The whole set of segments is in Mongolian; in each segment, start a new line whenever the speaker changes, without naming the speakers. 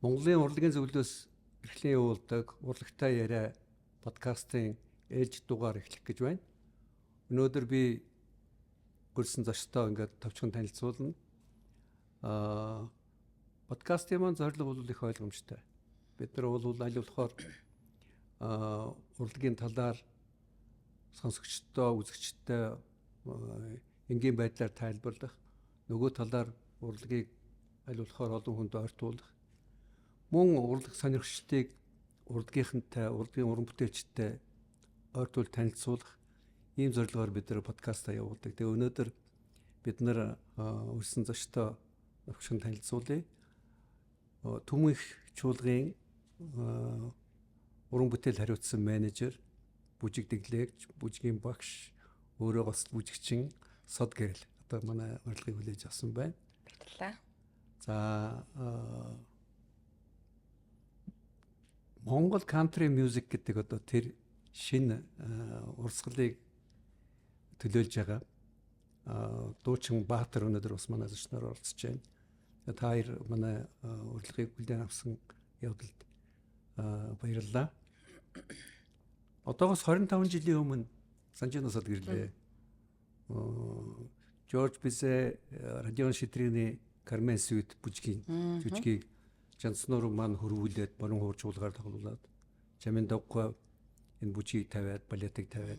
Монголын урлагийн зөвлөлөөс эрхлэн явуулдаг Урлагтай яриа подкастын ээлж дугаар эхлэх гэж байна. Өнөөдөр би гөрсөн зочтой ингээд товчхон танилцуулна. Подкастын маань зорилго бол их ойлгомжтой. Бид нар бол аль болохоор урлагийн талаар сонсогчдоо, үзэгчдээ энгийн байдлаар тайлбарлах, нөгөө талаар урлагийг аль болохоор олон хүнд ойртуулах, мөн урлаг сонирхчдыг урлагийнхантай, урлагийн уран бүтээлчтэй ойртуул танилцуулах ийм зорилгоор бид нар подкастаа явуулдаг. Тэгээ өнөөдөр бид нар өрсөн зочтой өвчин танилцуулъя. Түмэн их чуулгын уран бүтээл хариуцсан менежер, бүжиг дэглээгч, бүжгийн багш, өөрөө гоц бүжигчин Сод Гэрэл одоо манай урилгыг хүлээж авсан байна.
Баярлалаа.
За, Монгол country music гэдэг одоо тэр шинэ урсгалыг төлөөлж байгаа дуучин Баатар өнөөдөр бас манай зочноор оролцож байна. Та хоёр манай урилгыг хүлээн авсан явдалд баярлалаа. Одоогоос 25 жилийн өмнө Санжинасад гэрлээ. Жорж Бизе, Родион Шидрины Кармен Сүйт бүжгийн жүжигийг Жанцнуур маань хөрвүүлээд Борон хуур чуулгаар тоглуулад Чамин Давгой энэ бүжгийг тавиад, балетыг тавиад.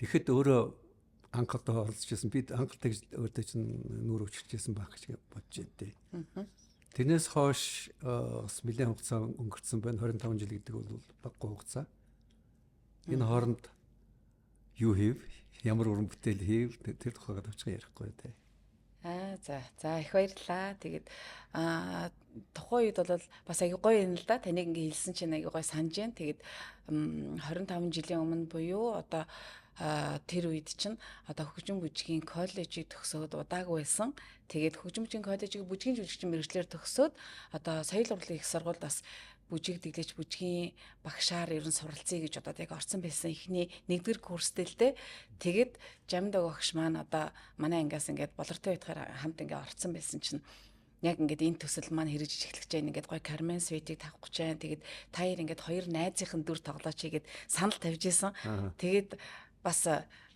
Тэгэхэд өөрөө анх одоо оролцож байсан. Би анх тэгж өөртөө чинь нүүр өвчилжсэн байх гэж бодож байна тээ. Тэрнээс хойш бас нэлээд хугацаа өнгөрцөн байна. 25 жил гэдэг бол баггүй хугацаа. Энэ хооронд юу хийв? Ямар уран бүтээл хийв? Тэр тухайга товчхон ярихгүй тээ.
За их баярлалаа. Тэгээд тухайн үед бол бас аягүй гоё юм л да. Таныг ингээ хэлсэн чинь аягүй гоё санаж байна. Тэгээд 25 жилийн өмнө буюу одоо тэр үед чинь одоо хөгжим бүжгийн коллежийг төгсөөд удаагүй байсан. Тэгээд хөгжим бүжгийн коллежийг бүжгийн жүжигчин мэргэжлээр төгсөөд одоо соёл урлагийн их сургуульд бас бүжиг дэглэж бүжгийн багшаар ерөн суралцъя гэж бодоод яг орсон байсан эхний нэгдүгээр курстэй л дээ. Тэгээд Жамдаг багш маань одоо манай ангиас ингээд болортой байтгаар хамт ингээд орцсон байсан чинь яг ингээд энэ төсөл маань хэрэгжиж эхлэх гэж байна. Ингээд гоё Кармен Светийг тавих гэж байна. Тэгээд та хоёр ингээд хоёр найзынхын дүр тоглооч гээд санал тавьж исэн. Тэгээд бас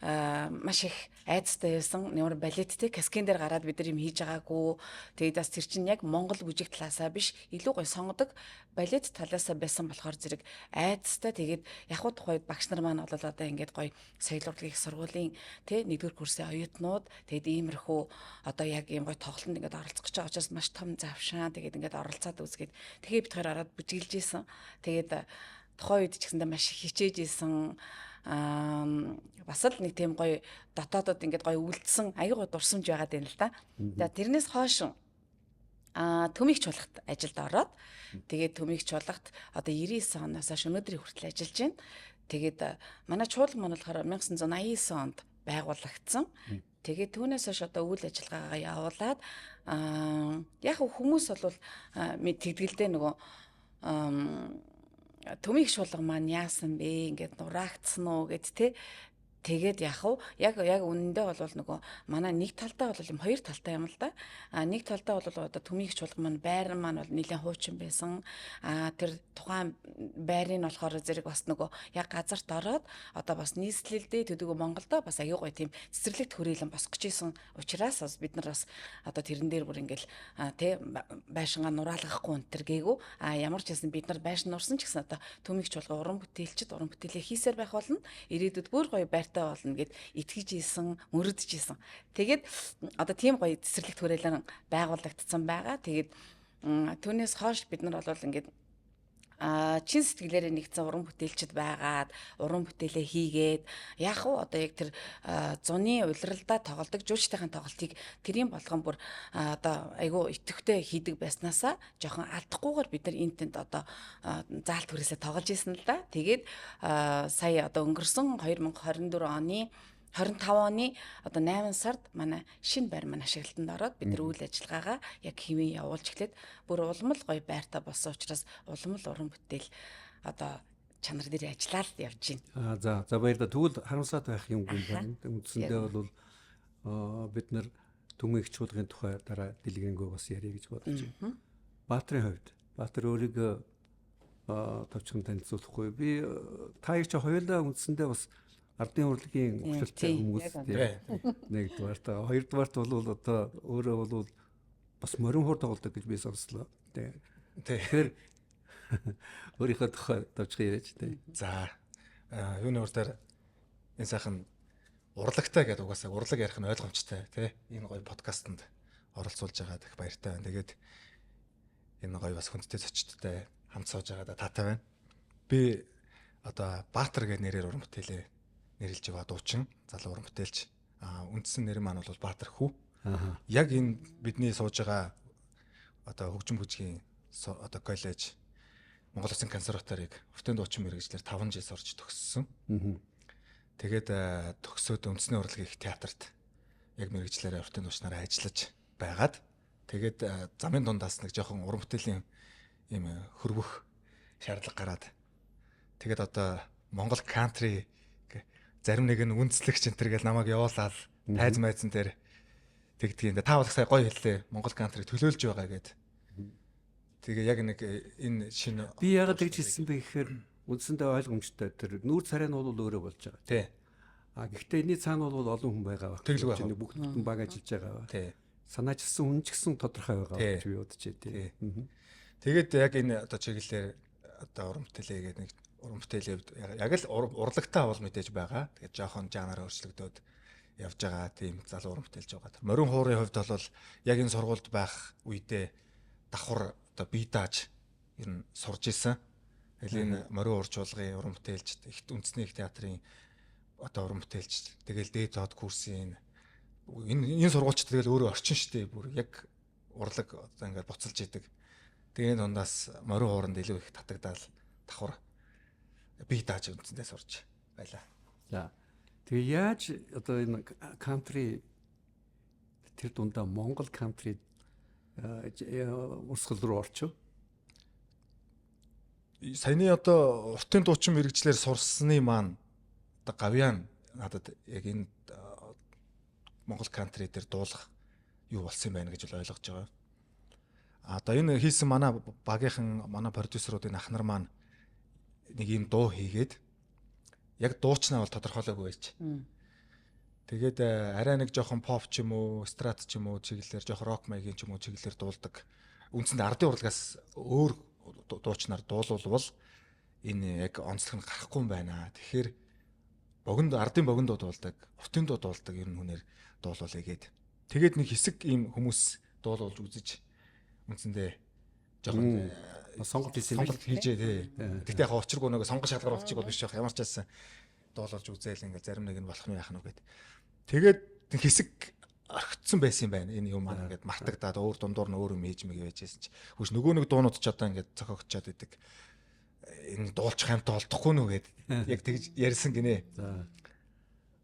маш их айцтай байсан. Ямар балеттэй каскин дээр гараад бид нар юм хийж байгаагүй. Тэгээд бас тэр чинь яг Монгол бүжиг талаасаа биш, илүү гоё сонгодог балет талаасаа байсан болохоор зэрэг айцтай. Тэгээд яг хуу тухайд багш нар маань бол одоо ингээд гоё соёл урлагийн их сургуулийн тэ нэгдүгээр курсын оюутнууд, тэгээд иймэрхүү одоо яг ийм гоё тоглолтод ингээд оролцох гэж байгаа учраас маш том завшаан. Тэгээд ингээд оролцоод үзгээд тэгээ бид хоёр ороод бүжиглж исэн. Тэгээд тухайн үед ч гэсэндээ маш их хичээж исэн. Бас л нэг тийм гоё дотоодод ингээд гоё үлдсэн аягүй гоё дурсамж байгаад байна л да. За, тэрнээс хойш Төмийг чуулгат ажилд ороод, тэгээд Төмийг чуулгат одоо 99 оноос хойш өнөөдрийн хүртэл ажиллаж байна. Тэгээд манай чуулган маань болохоор 1989 онд байгуулагдсан. Тэгээд түүнээс хойш одоо үйл ажиллагаагаа явуулаад, яг хүмүүс бол тэгдэлдээ нөгөө Төмийг чуулган маань яасан бэ, ингээд нураагдсан уу гэд те. Тэгээд яг уу яг үнэндээ бол нөгөө манай нэг талдаа бол юм хоёр талтай юм л да. Нэг талдаа бол одоо Төмийг чуулган маань байран маань бол нэлээд хуучин байсан. Тэр тухайн байрыг нь болохоор зэрэг бас нөгөө яг газарт ороод одоо бас нийслэлдээ төдийгүй Монголдо бас аюу гоё тийм цэцэрлэгт хүрээлэн босгож исэн учраас бас бид нар бас одоо тэрэн дээр бүр ингээл тэ байшингаа нураалгахгүй энэ төр гээгүй. Ямар ч байсан бид нар байшин нурсан ч гэсэн одоо Төмийг чуулган уран бүтээлчд уран бүтээлээ хийсээр байх болно. Ирээдүйд бүр гоё байр болно гэд итгэж исэн, мөрөдөж исэн. Тэгээд одоо тийм гоё цэцэрлэгт хүрээлэн байгуулагдсан байгаа. Тэгээд түүнээс хойш бид нар бол ингээд чин сэтгэлээрээ нэгдсэн уран бүтээлчд байгаад, уран бүтээлээ хийгээд, яг уу одоо яг тэр зуны улиралдаа тоглодог жуулчдын тоглолтыг тэрийн болгон бүр одоо айгүй идэвхтэй хийдэг байснаасаа жоохон алдахгүйгээр бид нар энэ тэнд одоо заалт хүрээсээ тоглож исэн л да. Тэгээд сая одоо өнгөрсөн 2024 оны 25 оны одоо 8 сард манай шинэ байр маань ашиглалтанд ороод бид нар үйл ажиллагаагаа яг хэвэн явуулж эхлээд бүр улам л гоё байртай болсон учраас улам л уран бүтээл одоо чанар дээр ажиллаад явж
байна. За баярлалаа. Тэгвэл харамсаад байх юмгүй юм байна. Үндсэндээ бол бид нар Төмөн их чуулгын тухай дараа дэлгэрэнгүй бас ярья гэж бодож байна. Баатрын хувьд Баатар өөрийгөө товчхон танилцуулахгүй. Би та хоёр чи хоёулаа үндсэндээ бас ардын урлагийн ухшилтай хүмүүс тийм. Нэгдүгээрт, хоёрдугаарт бол одоо өөрөө бол бас морин хуур тоглодог гэж би сонслоо. Тэгэхээр өөрийнхөө тухай товчхон яриач тийм.
За юуны урдаар энэ сайхан урлагтай гэдэг угаасаа урлаг ярих нь ойлгомжтой тий. Энэ гоё подкастэнд оролцуулж байгаад их баяртай байна. Тэгээд энэ гоё бас хүндтэй зочдтой хамт сууж байгаадаа таатай байна. Би одоо Баатар гэдэг нэрээр уран бүтээлээ нэрлэж байгаа дуучин, залуу уран бүтээлч. Үндсэн нэр маань бол Баатар хүү. Яг энэ бидний сууж байгаа одоо хөгжим бүжгийн одоо коллеж Монгол Улсын консерваторийг уртын дуучин мэргэжлээр 5 жил сурч төгссөн. Тэгээд төгсөөд үндэсний урлагийн их театрт яг мэргэжлээрээ уртын дуучнараа ажиллаж байгаад тэгээд замын дундаас нэг жоохон уран бүтээлийн ийм хөрвөх шаардлага гараад тэгээд одоо Монгол кантри зарим нэг нь үндэслэгч энэ төр гэл намайг явуулаад тайз майзан дээр тэгдгийг. Та бол сая гоё хэллээ. Монгол кантриг төлөөлж байгаа гэд. Тэгээ яг нэг энэ шинэ
би яагаад тэгж хэлсэн бэ гэхээр үндсэндээ ойлгомжтой тэр нүүр царай нь бол өөрөө болж байгаа.
Тий.
А гэхдээ энэний цаана бол олон хүн байгаа баг.
Тэглэг
байх. Бүгд бүтэн баг ажиллаж байгаа ба.
Тий.
Санаачилсан хүн ч гэсэн тодорхой байгаа гэж би бодож байна.
Тий. Тэгээд яг энэ одоо чиглэлээр одоо уран бүтээлээ гэдэг нэг уран бүтээлийн яг л урлагтай бол мэдээж байгаа. Тэгээд жоохон жанраар өөрчлөгдөөд явж байгаа тийм залуу уран бүтээлж байгаа. Морин хуурын хувьд бол яг энэ сургуульд байх үедээ давхар одоо бие дааж ер нь сурж исэн. Тэгэл энэ морин уур чуулгын уран бүтээлч, их үндэсний их театрын одоо уран бүтээлч, тэгэл дээд зоод курсын энэ сургуульч тэгэл өөрөө орчин штэ бүр яг урлаг одоо ингээд буцалж идэг. Тэгээ энэ дундаас морин хууранд илүү их татагдаал давхар бие дааж үндсэндээ сурч байлаа.
За. Тэгээ яаж одоо энэ кантри тэр дундаа Монгол кантри урсгал руу орчив?
Саяны одоо уртын дуучин мэрэгчлэр сурсны маань одоо гавьяан надад яг энэ Монгол кантри дээр дуулах юу болсон юм байна гэж бол ойлгож байгаа. А одоо энэ хийсэн манай багийнхан, манай продюсеруудын ах нар маань нэг юм дуу хийгээд яг дуучнаа бол тодорхойлоогүй байж. Тэгээд арай нэг жоохон поп ч юм уу, страт ч юм уу чиглэлээр жоохон рок маягийн ч юм уу чиглэлээр дуулдаг. Үндсэндээ ардын урлагаас өөр дуучнаар дуулуулвал энэ яг онцлог нь гарахгүй юм байна. Тэгэхээр богино ардын богино дуу дуулдаг, уртын дуу дуулдаг ер нь хүнээр дуулуулъя гээд. Тэгээд нэг хэсэг ийм хүмүүс дуулуулж үзэж үндсэндээ жоохон
сонголт хийсэн
юм хийжээ тий. Гэхдээ яг учиргүй нэг сонгол шалгаар болчих бол биш байх. Ямар ч байсан дуулуулж үзээл ингээл зарим нэг нь болох нь яах нь гэд. Тэгээд хэсэг орхицсан байсан юм байна. Энэ юм маань ингээд мартагдаад өөр дундуур нь өөр юм хийж мэг байжсэн чи. Хөөс нөгөө нэг дуунууд ч одоо ингээд зохиогдчоод идэг. Энэ дуулчих хамт олдохгүй нү гэд яг тэгж ярьсан гинэ.
За.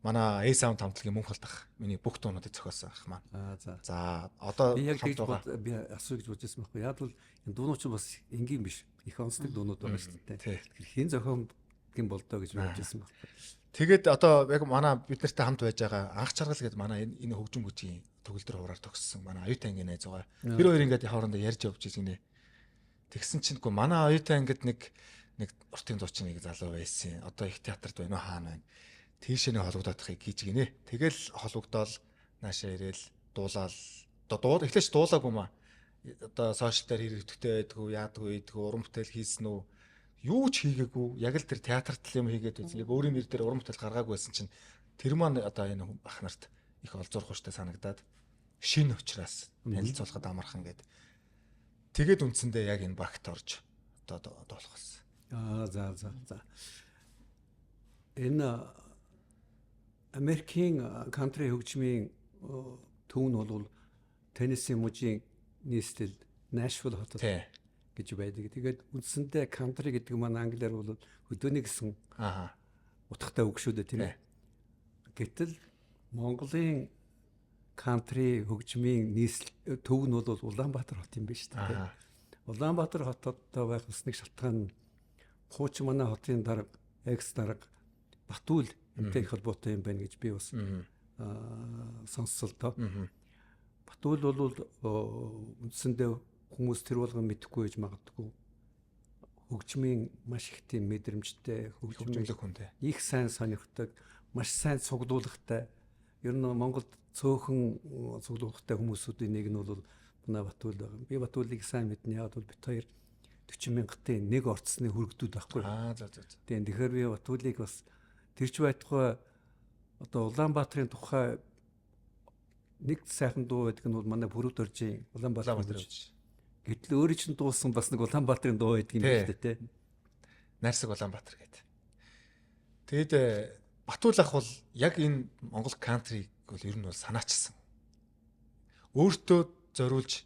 Манай A Sound хамтлагийн мөнх болдох миний бүх дуунуудыг зохиосон ах маань.
Аа за.
За одоо
би яг тэгж би асуу гэж бодож байсан байхгүй. Яг бол энэ дуунууд ч бас энгийн биш. Их онцлог дуунууд байгаа шүү дээ. Тэгэхээр хэн зохион гин болдоо гэж бодож байсан байхгүй.
Тэгээд одоо яг манай бид нартай хамт байж байгаа анх чаргал гэдэг манай энэ хөгжим бүжгийн төгөлдөр хуураар төгссөн манай оюутан ангийн найз байгаа. Тэр хоёр ингээд хоорондоо ярьж явж байсан гинэ. Тэгсэн чинь үгүй манай оюутан ангид нэг уртын дуучин нэг залуу байсан. Одоо их театрт байна уу хаана байна. Тийшээ нэг холбогдоодохыг хийж гинэ. Тэгэл холбогдоол наашаа ирээл дуулаал. Одоо дуу эхлээч дуулаагүй маа. Одоо сошиал дээр хэрэг идэвхтэй байдгүй, яадгүй, ийдгүй, уран бүтээл хийсэн үү? Юу ч хийгээгүй. Яг л тэр театрт л юм хийгээд байсан. Яг өөрийн нэр дээр уран бүтээл гаргаагүй байсан чинь тэр маань одоо энэ ах нарт их олзуурах хүчтэй санагдаад шинэ учраас танилцуулахад амархан гээд. Тэгээд үндсэндээ яг энэ багт орж одоо дуулах болсон.
Аа за за за. Энэ Америкийн кантри хөгжмийн төв нь бол Теннесси мужийн нийслэл Нашвилл хотод гэж байдаг. Тэгээд үндсэндээ кантри гэдэг маань англиар бол хөдөөний гэсэн утгатай үг шүү дээ, тийм ээ. Гэтэл Монголын кантри хөгжмийн нийслэл төв нь бол Улаанбаатар хот юм байна шүү дээ. Улаанбаатар хотод байх бас нэг шалтгаан нь хуучин манай хотын дарга, экс дарга Батүл энтэй их холбоотой юм байна гэж би бас сонссон л доо. Батүл бол үндсэндээ Хүмүүс тэр болгон мэдэхгүй байж магадгүй. Хөгжмийн маш их тийм мэдрэмжтэй,
хөгжмөлөх хүнтэй.
Их сайн сонирхдаг, маш сайн цуглуулгатай. Ер нь Монголд цөөхөн цуглуулгатай хүмүүсүүдийн нэг нь бол манай Батүл байгаа. Би Батүлийг сайн мэднэ. Яг бол бит хоёр 40 мянгатын нэг орцсны хүрэгдүүд байхгүй.
Аа за за.
Тийм, тэгэхээр би Батүлийг бас тэр ч байтугай одоо Улаанбаатарын тухай нэг сайхан дуу байдаг нь бол манай Бүрүүд оржийн Улаанбаатар. Гэтэл өөрөө чинь дуусан бас нэг Улаанбаатарын дуу байдаг юм байна шүү дээ, тэ.
Найрсаг Улаанбаатар гэдэг. Тэгэд Батүл ах бол яг энэ Монгол кантриг бол ер нь бол санаачилсан. Өөртөө зориулж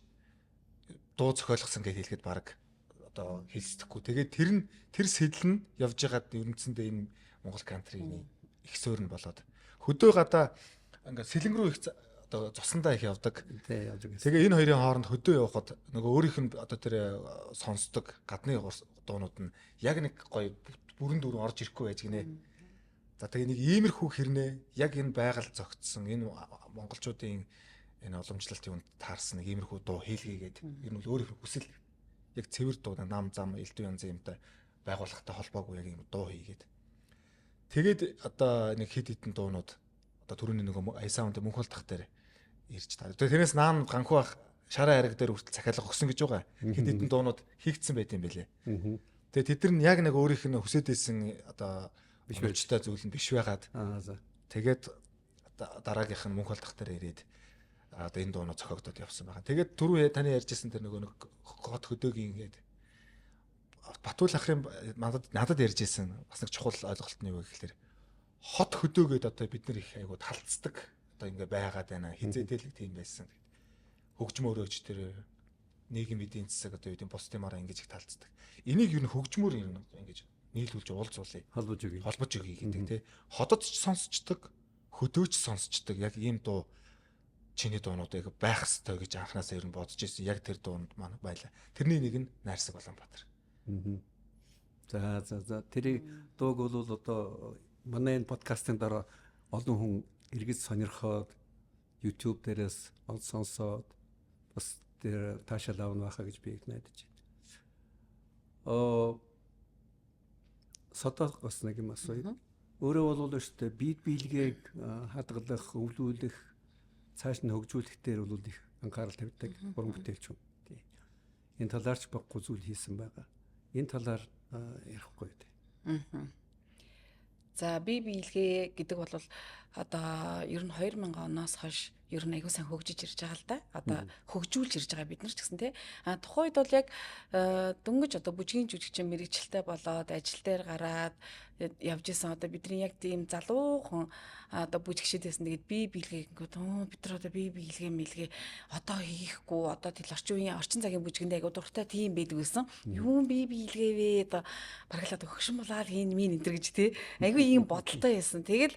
дуу зохиолгосон гэж хэлэхэд баг одоо хэлсдэхгүй. Тэгээд тэр нь тэр сэтэл нь явж байгаад ерөнцөндөө энэ Монгол кантрины их суурь нь болоод хөдөө гадаа ингээд сэлэнг рүү их одоо цусандаа их явдаг. Тэгээ энэ хоёрын хооронд хөдөө явхад нөгөө өөрийнх нь одоо тэр сонсдог гадны дуунууд нь яг нэг гоё бүрэн дүүрэн орж ирэхгүй байж гинэ. За тэгээ нэг иймэрхүү хэрнээ яг энэ байгаль зөгцсөн энэ монголчуудын энэ уламжлалт юунд таарсан нэг иймэрхүү дуу хийлгээгээд ер нь бол өөрийнх нь хүсэл яг цэвэр дуу нам зам элдв янзын юмтай байгууллагатай холбоогүй яг ийм дуу хийгээд. Тэгээд одоо нэг хэд хэдэн дуунууд одоо түрүүний нөгөө Аясаунд мөнх болтох дээр ирж таа. Тэгээ тэрнээс наан ганхуу ах шараа хариг дээр хүртэл захиалга өгсөн гэж байгаа. Хэд хэдэн дуунууд хийгдсэн байт юм бэлээ. Тэгээ тэд нар нь яг нэг өөрийнх нь хүсэж исэн одоо биш байжтай зүйл нь биш байгаад. Тэгээд дараагийнх нь мөнх болтох дээр ирээд одоо энэ дуунууд зохиогдоод явсан байгаа. Тэгээд түрүү таны ярьжсэн тэр нөгөө нэг хот хөдөөгийн ингээд Батүл ахын надад ярьжсэн бас нэг чухал ойлголт нь юу гэхээр хот хөдөөгээд одоо бид нар их айгуу талцдаг одоо ингээ байгаад байна. Хизээтэл тийм байсан. Хөгжмөөрөөч тэр нийгэм эдийн засаг одоо юу гэдэг бус тимаараа ингэж их талцдаг. Энийг ер нь хөгжмөр ер нь ингэж нийлүүлж уулзуулъя.
Холбож өгье.
Холбож өгье гэдэг тий. Ходод ч сонсчдаг, хөдөөч сонсчдаг яг ийм дуу чиний дуунуудыг байх ёстой гэж анханасаа ер нь бодож ирсэн. Яг тэр дуунд маань байлаа. Тэрний нэг нь Найрсаг Улаанбаатар.
За за за тэрийг дууг бол одоо манай энэ подкастын дараа олон хүн эргэж сонирхоод YouTube дээрээс ол сонсоод бас тэр таашаал авна байхаа гэж би найдаж байна. Содоо бас нэг юм асууя. Өөрөө бол шүү дээ бие биелгээг хадгалах, өвлүүлэх, цааш нь хөгжүүлэх дээр бол их анхаарал тавьдаг уран бүтээлч хүн. Энэ талаар ч баггүй зүйл хийсэн байгаа. Энэ талаар ярихгүй үү?
За бие биелгээ гэдэг бол одоо ер нь 2000 оноос хойш ер нь аягүй сайн хөгжиж ирж байгаа л да. Одоо хөгжүүлж ирж байгаа бид нар ч гэсэн тий. А тухайн үед бол яг дөнгөж одоо бүжгийн жүжигчин мэрэгчлээ болоод ажил дээр гараад явж исэн одоо бидний яг тийм залуухан одоо бүжигчд байсан. Тэгээд бие биелгээ гингүүд бид нар одоо бие биелгээ мэлгээ одоо хийхгүй одоо тэл орчин үеийн орчин цагийн бүжгэндээ аягүй дуртай тийм байдаг байсан. Юун бие биелгээ вэ? Одоо бараг л одоо хөгшин булаал хийн мин энэ төр гэж тий. Аягүй ийм бодолтой байсан. Тэгэл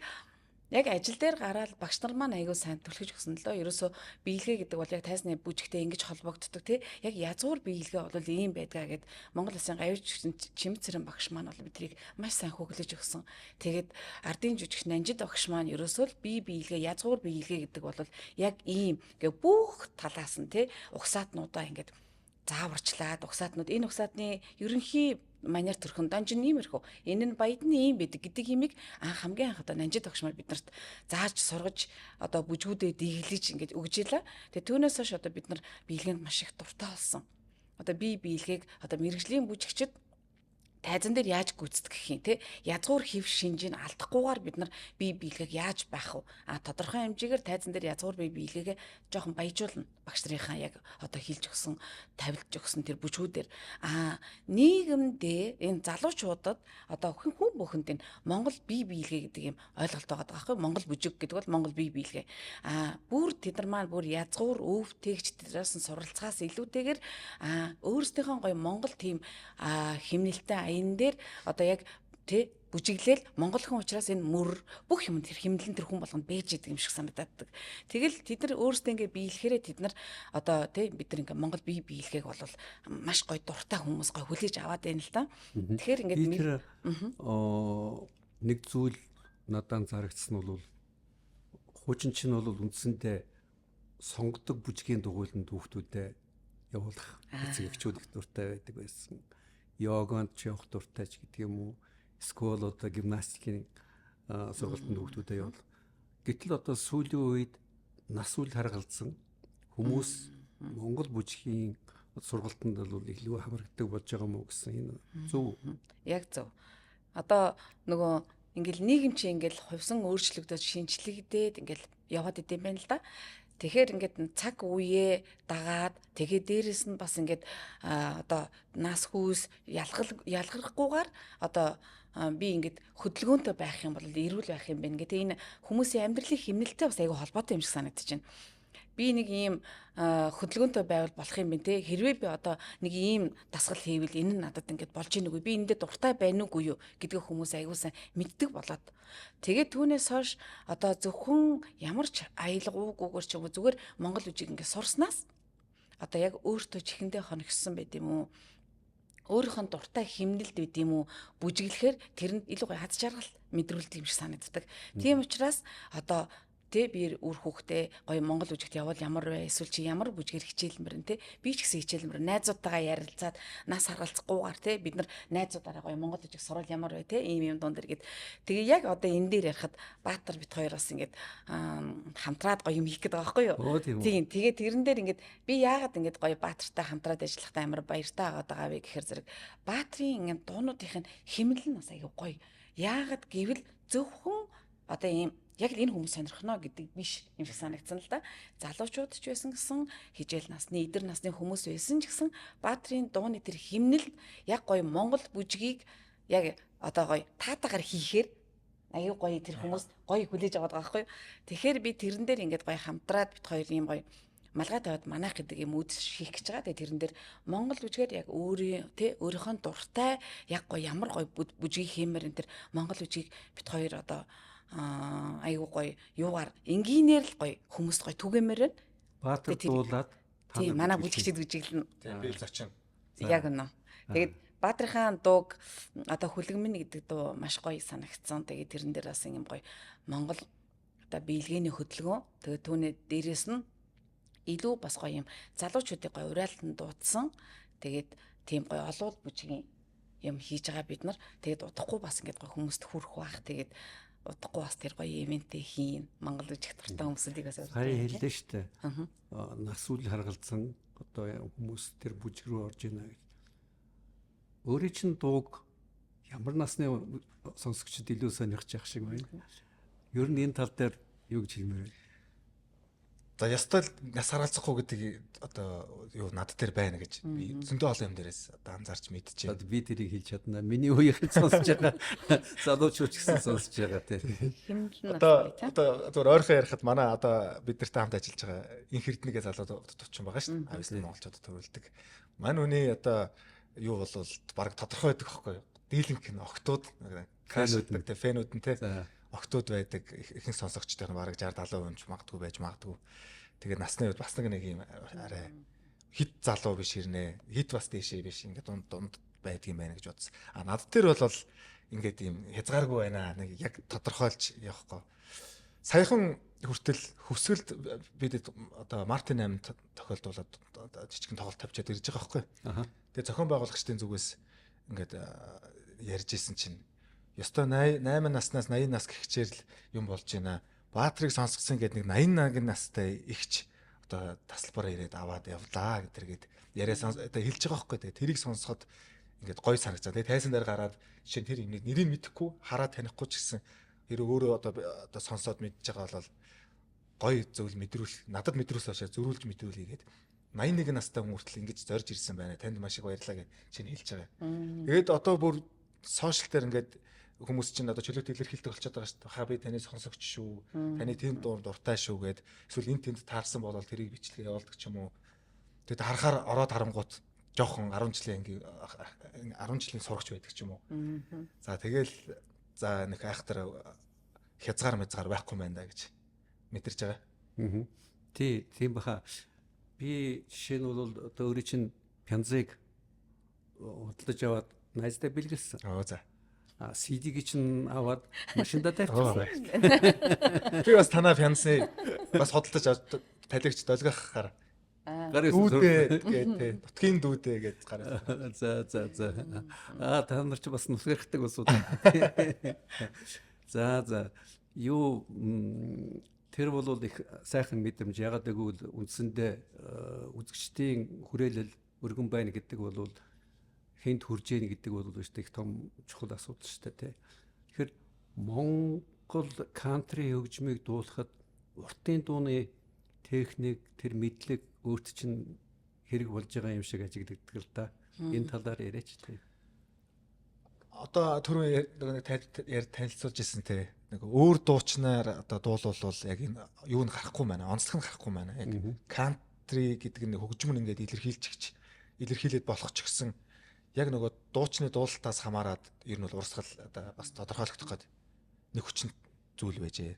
яг ажил дээр гараад багш нар маань аягүй сайн түлхэж өгсөн л дөө. Ерөөсөө биелгээ гэдэг бол яг тайзны бүжигтэй ингэж холбогддог тий. Яг язгуур биелгээ бол ийм байдгаа гэд Монгол Улсын гавьж Чимэд цэрэн багш маань бол бидрийг маш сайн хөглөж өгсөн. Тэгээд ардын жүжигч Нанжид багш маань ерөөсөө л бие биелгээ язгуур биелгээ гэдэг бол яг ийм гэ бүх талаас нь тий угсаатнуудаа ингээд зааварчлаад угсаатнууд энэ угсаатны ерөнхий манер төрхөн донжин иймэрхүү энэ нь баяд нь ийм байдаг гэдэг имийг анх хамгийн анх одоо Нанжид багш нар биднэрт зааж сургаж одоо бүжгүүдээ диглэж ингэж өгж илаа. Тэгээ түүнээс хойш одоо бид нар биелгээнд маш их дуртай болсон. Одоо бие биелгээг одоо мэрэгжлийн бүжигчд тайзан дээр яаж гүйцэтгэх юм те язгуур хэв шинжийг алдахгүйгээр бид нар бие биелгээг яаж байх вэ? А тодорхой хэмжээгээр тайзан дээр язгуур бие биелгээгээ жоохон баяжуулна. Багш нарынхаа яг одоо хилж өгсөн, тавилж өгсөн тэр бүжгүүдээр а нийгэмдээ энэ залуучуудад одоо хүн бүхэнд энэ Монгол бие биелгээ гэдэг юм ойлголт байгаа байхгүй Монгол бүжиг гэдэг бол Монгол бие биелгээ. А бүр тэд нар маань бүр язгуур өв тэгч тэрээс нь суралцахаас илүүтэйгээр а өөрсдийнхөө гоё Монгол тийм химнэлтэй энэ дээр одоо яг тий бүжиглээл монгол хүн учраас энэ мөр бүх юм тэр химнэлэн тэр хүн болгонд бэж идэг юм шиг санагдаад. Тэгэл тэд нар өөрсдөө ингээ биелэхээрээ тэд нар одоо тий бид нар ингээ монгол бие биелгээг бол маш гоё дуртай хүмүүс гоё хүлээж аваад байна л да. Тэгэхээр ингээд
тэр нэг зүйл надад зарагдсан нь бол хуучин чинь бол үндсэндээ сонгодог бүжгийн дугуйланд хүүхдүүдэд явуулах эцэг эхчүүд их дуртай байдаг байсан. Йоганд ч явах дуртай ч гэдэг юм уу. Эсвэл одоо гимнастикийн сургалтанд хүүхдүүдэд явуул. Гэтэл одоо сүүлийн үед нас үл харгалзсан хүмүүс Монгол бүжгийн сургалтанд бол илүү хамрагддаг болж байгаа мó гэсэн энэ зөв.
Яг зөв. Одоо нөгөө ингээл нийгэм чи ингээл хувьсан өөрчлөгдөж шинчлэгдээд ингээл яваад идэм байх л да. Тэгэхээр ингээд цаг үеэ дагаад, тэгээ дээрэс нь бас ингээд одоо нас хүүс ялгархгүйгээр одоо би ингээд хөдөлгөөнтэй байх юм бол эрүүл байх юм байна гэдэг энэ хүмүүсийн амьдралын хэмнэлтэй бас айгүй холбоотой юм шиг санагдаж байна. Би нэг ийм хөдөлгөөнтэй байвал болох юм байна те. Хэрвээ би одоо нэг ийм дасгал хийвэл энэ нь надад ингээд болж ийн үгүй. Би эндээ дуртай байна уугүй юу гэдгийг хүмүүс айгүй сайн мэддэг болоод. Тэгээд түүнээс хойш одоо зөвхөн ямар ч аялгаугүйгээр ч юм уу зүгээр Монгол үжиг ингээд сурснаас одоо яг өөртөө чихэндээ хоногссон байд юм уу? Өөрийнх нь дуртай химнэлд байд юм уу? Бүжиглэхээр тэрэнд илүү гоё хад жаргал мэдрүүлдэг юм шиг санагддаг. Тийм учраас одоо тэ би үр хүүхдээ гоё Монгол бүжигт явбал ямар вэ? Эсвэл чи ямар бүжгээр хичээлмэр нь тэ? Би ч гэсэн хичээлмэр найзуудтайгаа ярилцаад нас харгалцахгүйгээр тэ бид нар найзуудаараа гоё Монгол бүжиг сурвал ямар вэ тэ? Ийм юм дунд дэр гээд. Тэгээ яг одоо энэ дээр ярихад Баатар бит хоёр бас ингээд хамтраад гоё юм хийх гээд байгаа байхгүй юу? Тийм. Тэгээ тэрэн дээр ингээд би яагаад ингээд гоё Баатартай хамтраад ажиллахдаа амар баяртай байгаад байгаа вэ гэхээр зэрэг Баатрын ингээд дуунуудынх нь химнэл нь бас аягүй гоё. Яагаад гэвэл зөвхөн одоо ийм яг л энэ хүмүүс сонирхно гэдэг биш юм шиг санагдсан л да. Залуучууд ч байсан гэсэн хижээл насны, эдэр насны хүмүүс байсан ч гэсэн Баатрын дууны тэр химнэл яг гоё Монгол бүжгийг яг одоо гоё таатагаар хийхээр аюу гоё тэр хүмүүс гоё хүлээж аваад байгаа байхгүй юу. Тэгэхээр би тэрэн дээр ингээд гоё хамтраад бит хоёр юм гоё малгай тавиад манайх гэдэг юм үдс хийх гэж байгаа. Тэгээ тэрэн дээр Монгол бүжгээр яг өөрийн тэ өөрийнхөө дуртай яг гоё ямар гоё бүжгийг хиймээр энэ тэр Монгол бүжгийг бит хоёр одоо айгуу гоё юугаар энгийнээр л гоё хүмүүст гоё түгээмээр байна.
Баатар дуулаад
тийм манай бүжигчд бүжиглэнэ.
Тийм би зочин.
Яг үнэ. Тэгээд Баатрынхаа дууг одоо хүлэгмэн гэдэг дуу маш гоё санагдсан. Тэгээд тэрэн дээр бас юм гоё Монгол одоо биелгээний хөдөлгөөн. Тэгээд түүний дээрээс нь илүү бас гоё юм залуучуудыг гоё урайлтанд дуудсан. Тэгээд тийм гоё олуул бүжгийн юм хийж байгаа бид нар. Тэгээд удахгүй бас ингээд гоё хүмүүст хүрэх бах. Тэгээд удахгүй бас тэр гоё ивентээ хийн. Монгол үжих дуртай хүмүүсүүдийг бас
сая хэллээ шүү дээ. Нас үл харгалзан одоо хүмүүс тэр бүжиг рүү орж ийна гэж. Өөрийн чинь дууг ямар насны сонсогчд илүү сонирхож явах шиг байна. Ер нь энэ тал дээр юу гэж хэлмээр вэ?
За ястай л нас харгалзахгүй гэдэг одоо юу над дээр байна гэж би зөндөө олон юм дээрээс одоо анзаарч мэдчихэв.
Одоо би тэрийг хэлж чадна. Миний үеийнхэн сонсож байгаа залуучууд ч гэсэн сонсож байгаа тийм.
Хэмнэл нь
Одоо одоо зүгээр ойрхон ярихад манай одоо бид нартай хамт ажиллаж байгаа инх эрдэнэгээ залуу товчон байгаа шүү дээ. Авьяасны монголчуудад төрүүлдэг. Мань үний одоо юу болвол баг тодорхой байдаг байхгүй юу? Дийлэнх нь октод
Фэнүүд нь.
тэ фэнүүд нь тэ
За.
октод байдаг ихэнх сонсогчдын бараг 60 70% ч магадгүй байж магадгүй. Тэгээд насны үед бас нэг юм арай хит залуу биш ирнэ. Хит бас дээшээ биш ингээд дунд дунд байдаг юм байна гэж бодсон. А над дээр бол ингээд юм хязгааргүй байна. Нэг яг тодорхойлж явахгүй. Саяхан хүртэл хөвсгөлд бид одоо Мартин 8 тохиолдуулаад жижигэн тоглолт тавьчаад ирж байгаа байхгүй. Тэгээ зохион байгуулагчдын зүгээс ингээд ярьж исэн чинь ёстой 8 наснаас 80 нас гихчээр л юм болж байна. Баатрыг сонсгосон гэдэг нэг 81 настай ихч одоо тасалбараа ирээд аваад явлаа гэдэргээд яриа одоо хэлж байгаа байхгүй. Тэгээ тэрийг сонсоход ингээд гой санагцаа. Тэгээ тайсан дээр гараад жишээ нь тэр юмний нэрийг мэдэхгүй хараад танихгүй ч гэсэн хэрэг өөрөө одоо сонсоод мэдж байгаа бол гой зөвл мэдрүүл надад мэдрүүлсэн хашаа зөрүүлж мэдрүүлээгээд 81 настай хүн хүртэл ингэж зорж ирсэн байна. Танд маш их баярлалаа гэж чинь хэлж байгаа. Тэгээд одоо бүр сошиал дээр ингээд хүмүүс чинь одоо чөлөөт илэрхийлдэг болчиход байгаа шүү дээ. Хаа би таны сонсогч шүү. Таны тэнд дуртай шүү гэд эсвэл энэ тэнд таарсан болол тэрийг бичлэгээ явуулдаг ч юм уу. Тэгэд харахаар ороод харангуут жоохон 10 жилийн анги 10 жилийн сурагч байдаг ч юм уу. За тэгэл за нэг айхтар хязгаар мязгаар байхгүй байна да гэж мэдэрч байгаа.
Тий, тийм баха. Би жишээ нь бол одоо өөрийн чинь пянзыг худалдаж аваад найздаа бэлгэлсэн.
Оо за.
CD-г чинь аваад машиндаа тавьчихсан.
Би бас танаа пянзны бас худалдаж авч талигч долгиохоор
Гар
Дүүдээ гээд тий. Нутгийн дүүдээ гээд гар.
За за за. Аа, та нар ч бас нутгархдаг улсууд. За за. Юу, тэр бол их сайхан мэдрэмж. Ягаад гэвэл үндсэндээ үзэгчдийн хүрээлэл өргөн байна гэдэг бол, хэнд хүрж гин гэдэг бол шүү дээ, их том чухал асуудал шүү дээ, тий. Тэгэхээр Монгол кантри хөгжмийг дуулахад уртын дууны техник, тэр мэдлэг өөрт чинь хэрэг болж байгаа юм шиг ажиглагддаг л да. Энэ талаар яриач, тий.
Одоо түрүү нэг яри танилцуулж ирсэн те. Нэг өөр дуучнаар одоо дуулвал яг энэ юу нь гарахгүй байна. Онцлог нь гарахгүй байна. Яг кантри гэдэг нь хөгжим нь ингээд илэрхийлчихч илэрхийлээд болох ч гэсэн яг нөгөө дуучны дуулалтаас хамаарат ер нь бол урсгал одоо бас тодорхойлогдох гээд нэг хүчин зүйл байжээ.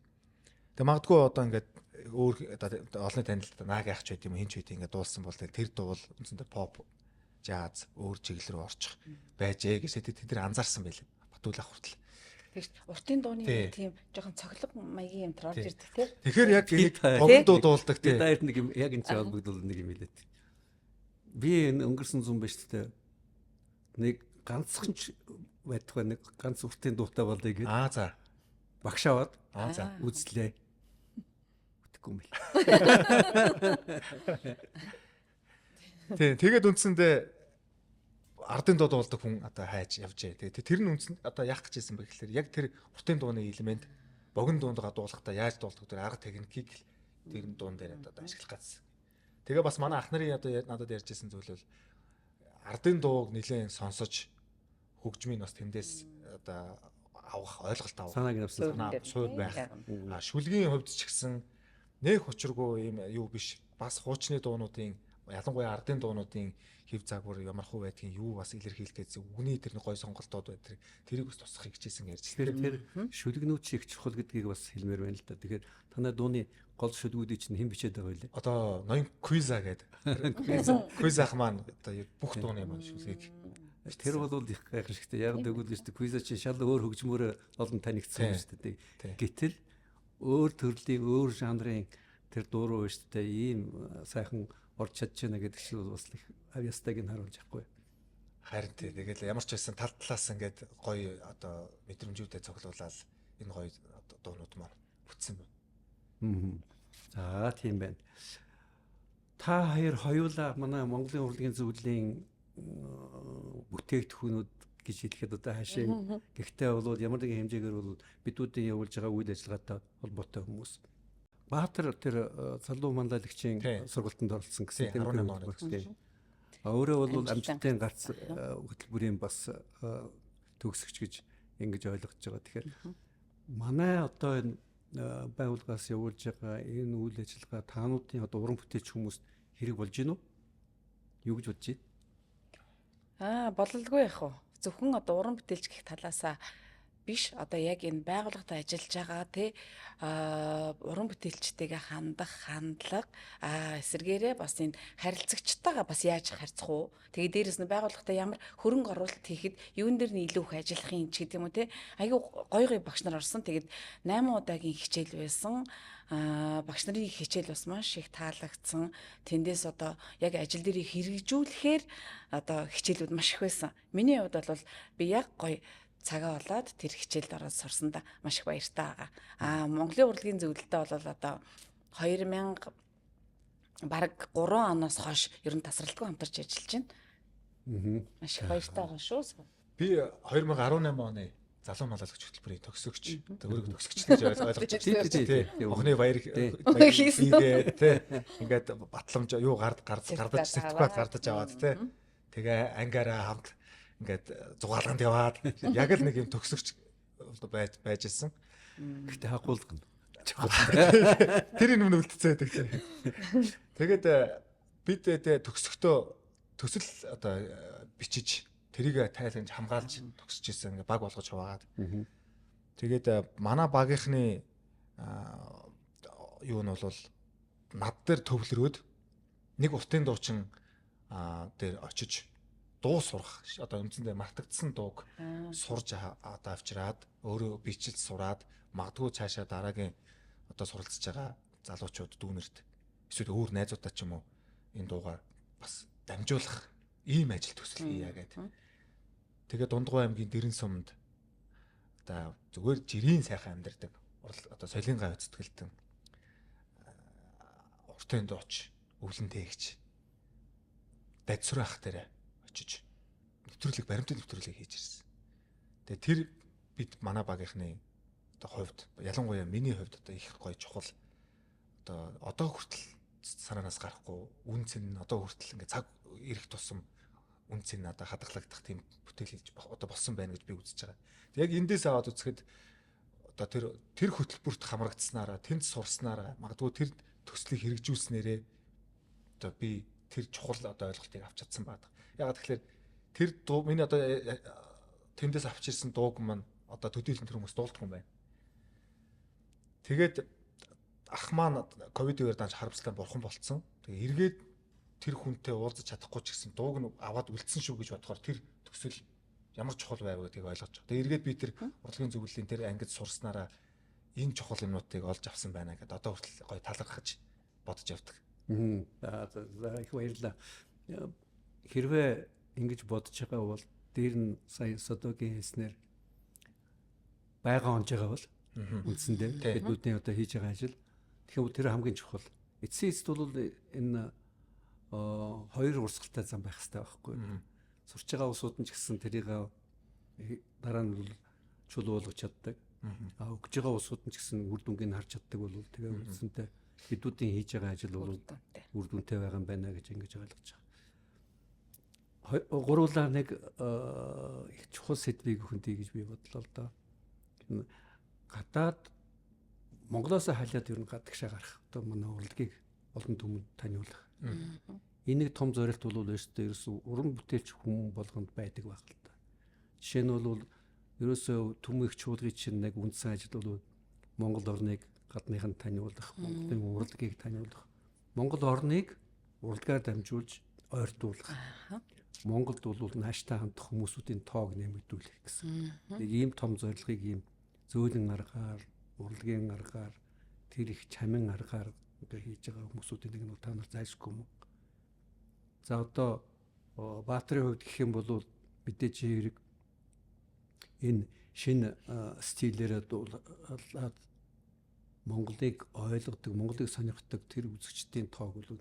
Тэгээ магадгүй одоо ингээд өөр одоо олонний танил нааг яах ч байд юм, хин ч байд, ингээд дуулсан бол тэр дуул үндсэндээ pop, jazz өөр чиглэл рүү орчих байжээ гэж тэд нар анзаарсан байлээ. Батүйл ах хүртэл.
Тэгш уртын дууны тийм жоохон цоглог маягийн юм төр орж ирдэг, тий.
Тэгэхээр яг энийг богино дуу дуулдаг,
тий. Би даарт нэг юм, яг энэ ч холбогдвол нэг юм хэлээд. Би энэ өнгөрсөн зун биш үү? Нэг ганцхан ч байтугай нэг ганц уртын дуутай болъё гэд.
Аа за.
Багш аваад
Аа за.
үзлээ. Үтэхгүй юм бэл.
Тий, тэгээд үндсэндээ ардын дуу дуулдаг хүн одоо хайж явжээ. Тэгээд тэр нь үндсэн одоо яах гэж ирсэн бэ гэхэлэр яг тэр уртын дууны элемент богино дуундаа дуулахдаа яаж дуулдаг тэр арга техникийг л тэр дуун дээр одоо ашиглах гэсэн. Тэгээ бас манай ах нарын одоо надад ярьж ирсэн зүйл бол ардын дууг нэлээд сонсож хөгжмийг бас тэндээс одоо авах, ойлголт авах
санааг авсан,
санаа суур байх. А шүлгийн хувьд ч гэсэн нэх учиргүй юм юу биш. Бас хуучны дуунуудын, ялангуяа ардын дуунуудын хэв загвар ямархуу байдгийг, юу бас илэрхийлэх гэсэн үгний тэр нэг гой сонголтууд байдаг. Тэрийг бас тусахыг хичээсэн ярьж.
Тэгэхээр тэр шүлгнүүд чи их чухал гэдгийг бас хэлмээр байна л да. Тэгэхээр танай дууны гол шүлгүүдийг чинь хэн бичээд байгаа вэ?
Одоо ноён Квиза гэдэг. Квиз ах маань одоо бүх дууны маань шүлгийг
Тэр бол их гайхамшигтай. Яг тэгвэл шүү дээ. Квиза чи шал өөр хөгжмөөр олон танигдсан юм шүү дээ. Гэтэл өөр төрлийн, өөр жанрын тэр дуу руу шүү дээ. Ийм сайхан орж чадж байна гэдэг чинь бас их авьяастайг нь харуулж байхгүй.
Харин тий, тэгэл ямар ч байсан тал талаас ингээд гоё одоо мэдрэмжүүдээ цуглуулаад энэ гоё дуунууд маань бүтсэн
байна. За, тийм байна. Та хоёр хоёулаа манай Монголын урлагийн зөвлөлийн бүтээгдэхүүнүүд гэж хэлэхэд одоо хаашаа, гэхдээ бол ямар нэгэн хэмжээгээр бол бидүүдийн явуулж байгаа үйл ажиллагаатай холбоотой хүмүүс. Баатар тэр залуу манлайлагчийн сургалтанд оролцсон гэсэн,
тийм 18 оны.
А өөрөө бол амжилтын гарц хөтөлбөрийн бас төгсөгч гэж ингэж ойлгож байгаа. Тэгэхээр манай одоо энэ байгууллагаас явуулж байгаа энэ үйл ажиллагаа таануудын одоо уран бүтээлч хүмүүст хэрэг болж гинүү? Юу гэж бодож байна?
Аа, бололгүй яах вэ? Зөвхөн одоо уран бүтээлч гэх талаасаа биш, одоо яг энэ байгууллагад ажиллаж байгаа, тий, уран бүтээлчтэйгээ хандах хандлага, эсэргээрээ бас энэ харилцагчтайгаа бас яаж харьцах уу, тэгээ дээрэс нь байгууллагатай ямар хөрөнгө оруулалт хийхэд юун дээр нь илүү их ажиллах юм ч гэдэг юм уу, тий, айгүй гой гой багш нар орсон. Тэгээд 8 удаагийн хичээл байсан, багш нарын хичээл бас маш их таалагдсан. Тэндээс одоо яг ажил дээрээ хэрэгжүүлэхээр одоо хичээлүүд маш их байсан. Миний хувьд бол би яг гоё цагаа олоод тэр хичээлд ороод сурсандаа маш их баяртай байгаа. Аа, Монголын урлагийн зөвлөлтөд бол одоо 2000 бараг 3 оноос хойш ер нь тасралтгүй хамтарч ажиллаж байна. Маш их баяртай байгаа шүү.
Би 2018 оны залуу малаалагч хөтөлбөрийн төгсөгч, өөрийгөө төгсөгч гэж ойлгож
байна.
Тий. Охины баяр хийгээ, тий. Ингээд батламж юу гард гардаж, сертификат гардаж аваад, тий. Тэгээ ангиараа хамт ингээд зугаалганд яваад яг л нэг юм төгсөгч байж байсан.
Гэтэ хагуулгана.
Тэр юм үлдцээ байдаг, тий. Тэгээд бид төгсөхдөө төсөл одоо бичиж, тэрийг тайланж хамгаалж төгсөж исэн, ингээ баг болгож хуваагаад. Тэгээд манай багийнхны юу нь бол над дээр төвлөрөөд нэг уртын дуучин дээр очиж дуу сурах, одоо үндсэндээ мартагдсан дууг сурж одоо авчираад өөрөө бичилж сураад, магадгүй цаашаа дараагийн одоо суралцж байгаа залуучууд дүүнерт эсвэл өөр найзуудаа ч юм уу энэ дуугаар бас дамжуулах ийм ажил төсөл хийе гэдэг. Тэгээ Дундгуй аймгийн Дэрэн сумд одоо зүгээр жирийн сайхан амьдардаг одоо солин гавь зүтгэлтэн уртын дууч өвлөн тээгч дадсур ах дээр очиж нэвтрүүлэг баримтат нэвтрүүлэг хийж ирсэн. Тэгээ тэр бид манай багийнхны одоо хувьд ялангуяа миний хувьд одоо их гоё чухал одоо хүртэл санаанаас гарахгүй үн цэн нь одоо хүртэл ингээ цаг ирэх тусам үн цэн надад хадгалагдах тийм бүтээл хийж одоо болсон байна гэж би үзэж байгаа. Тэг яг эндээс аваад үзэхэд одоо тэр хөтөлбөрт хамрагдсанараа тэнд сурснараа магадгүй тэр төслийг хэрэгжүүлснээрээ одоо би тэр чухал одоо ойлголтыг авч чадсан байдаг. Ягаад тэгэхээр тэр дуу миний одоо тэндээс авч ирсэн дууг маань одоо төдийлөн тэр хүмүүс дуулдаг юм байна. Тэгээд ах маань ковид үеэр данж харамсалтай бурхан болцсон. Тэгээ эргээд тэр хүнтэй уулзах чадахгүй ч гэсэн дууг нь аваад үлдсэн шүү гэж бодохоор тэр төсөл ямар чухал байв гэдгийг ойлгож байгаа. Тэгээ эргээд би тэр урлагийн зөвлөлийн тэр ангид сурснараа энэ чухал юмнуудыг олж авсан байна гэдээ одоо хүртэл гоё талархаж бодож явдаг.
За их баярлалаа. Хэрвээ ингэж бодож байгаа бол дээр нь сая Содогийн хэлснээр байгаа онж байгаа бол үндсэндээ бидний одоо хийж байгаа ажил. Тэгэхээр тэр хамгийн чухал. Эцсийн эцэст бол энэ хоёр урсгалтай зам байх хэрэгтэй байхгүй. Сурч байгаа улсууд нь ч гэсэн тэрийг дараа нь бол чулуу болгож чаддаг. А өгж байгаа улсууд нь ч гэсэн үр дүнгийг харж чаддаг бол тэгээ үндсэндээ бидүүдийн хийж байгаа ажил бол үр дүнтэй байгаа юм байна гэж ингэж ойлгож байгаа. Гуруулаа нэг их чухал сэдвийг хөндий гэж би бодлоо л доо. Гадаад Монголоос халиад ер нь гадагшаа гарах одоо манай урлагийг олон түмэнд таниулах. Энэ нэг том зорилт бол өөрөөсөө ерөөсөө уран бүтээлч хүн болгонд байдаг байх л та. Жишээ нь бол ерөөсөө түмэн их чуулгын чинь нэг үндсэн ажил бол Монгол орныг гадныханд таниулах, Монголын урлагийг таниулах, Монгол орныг урлагаар дамжуулж ойртуулах. Монголд бол нааштай хандах хүмүүсүүдийн тоог нэмэгдүүлэх гэсэн. Нэг ийм том зорилгыг ийм зөөлөн аргаар, урлагийн аргаар, тэр их чамин аргаар ингээ хийж байгаа хүмүүсүүдийн нэг нь та нар зайлшгүй юм. За одоо Баатрын хувьд гэх юм бол мэдээж хэрэг энэ шинэ стилээрээ дуулаад Монголыг ойлгодог, Монголыг сонирхдог тэр үзэгчдийн тоог бол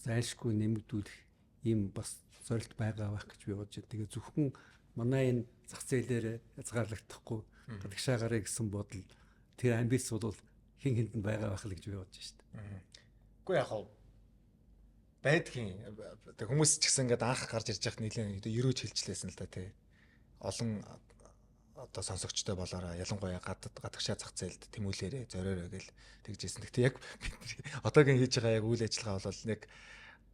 зайлшгүй нэмэгдүүлэх ийм бас зорилт байгаа байх гэж би бодож байна. Тэгээ зөвхөн манай энэ зах зээлээр хязгаарлагдахгүй гадагшаа гарыг гэсэн бодол тэр амбиц бол хин хинд нь байгаа байх л гэж би бодож байна шүү дээ.
Үгүй яг хав байдгийн. Тэг хүмүүс ч гэсэн ингээд анх гарч ирж байхад нэлээд ерөөж хэлжлээсэн л да тий. Олон одоо сонсогчтой болоорой ялангуяа гадагшаа зах зээлд тэмүүлээрээ зориорой гэл тэгжсэн. Гэтэ яг бидний одоогийн хийж байгаа яг үйл ажиллагаа бол нэг